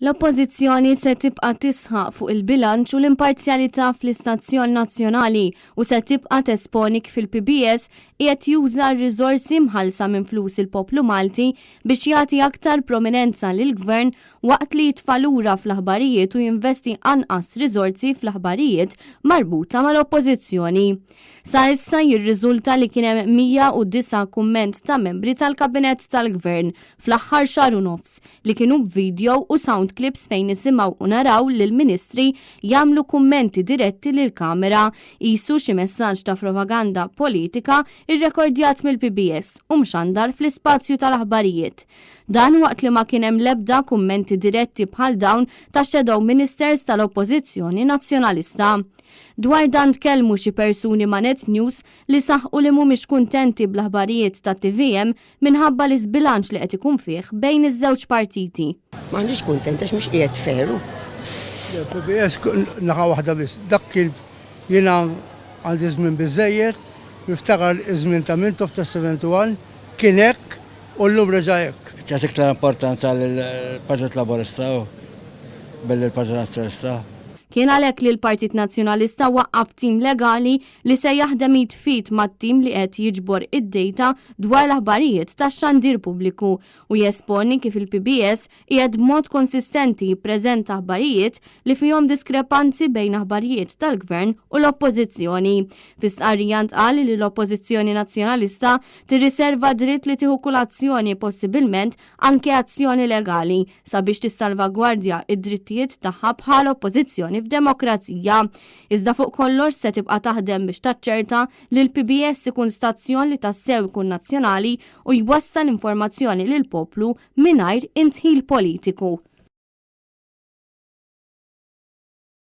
L-Oppożizzjoni se tibqa' tisħaq fuq il-bilanċ u l-imparzjalità fl-istazzjon nazzjonali u se tibqa' tesponi kif il-PBS qiegħed juża r-riżorsi mħallsa minn flus il-poplu Malti biex jagħti aktar prominenza lill-Gvern waqt li jitfa' lura fl-aħbarijiet u jinvesti anqas riżorsi fl-aħbarijiet marbuta mal-Oppożizzjoni. Sa issa jirriżulta li kien hemm 109 kumment ta' membri tal-Kabinett tal-Gvern fl-aħħar xahar u nofs li kienu b'video u sound clips fejn nisimgħu u naraw lill-Ministri jagħmlu kummenti diretti lill-kamera qisu xi messaġġ ta' propaganda politika rrekordjat mill-PBS u mxandar fl-ispazju tal-aħbarijiet. Dan waqt li ma kien hemm l-ebda kummenti diretti bħal dawn ta' shadow ministers tal-Oppożizzjoni Nazzjonalista. Dwar dan tkellmu xi persuni ma' Net News li saħqu li mhumiex kuntenti bl-aħbarijiet tat-TVM minħabba l-iżbilanċ li qed ikun fih bejn iż-żewġ partiti. M'aħniex kuntenti għax mhux qiegħed fair hu. Le, PBS naħa waħda biss. Dak kien jiena għandi żmien biżżejjed, niftakar iż-żmien ta' Mintoff tas-71, kien hekk u llum reġa' hekk. Tagħti iktar importanza lill-Partit Laburista u billi l-Partit Nazzjonalista. Kien għalhekk li l-Partit Nazzjonalista waqqaf tim legali li se jaħdem id f'id mat-tim li qed jiġbor id-data dwar l-aħbarijiet tax-xandir pubbliku u jesponi kif il-PBS qiegħed b'mod konsistenti jippreżenta aħbarijiet li fihom diskrepanzi bejn aħbarijiet tal-Gvern u l-Oppożizzjoni. Fi stqarrija ntqal li l-Oppożizzjoni Nazzjonalista tirriserva dritt li tieħu kull azzjoni possibilment anke azzjoni legali sabiex tissalvagwardja id-drittijiet tagħha bħala Oppożizzjoni f'demokrazija. Iżda fuq kollox se tibqa' taħdem biex taċċerta li l-PBS ikun stazzjon li tassew ikun nazzjonali u jwassal informazzjoni lill-poplu mingħajr indħil politiku.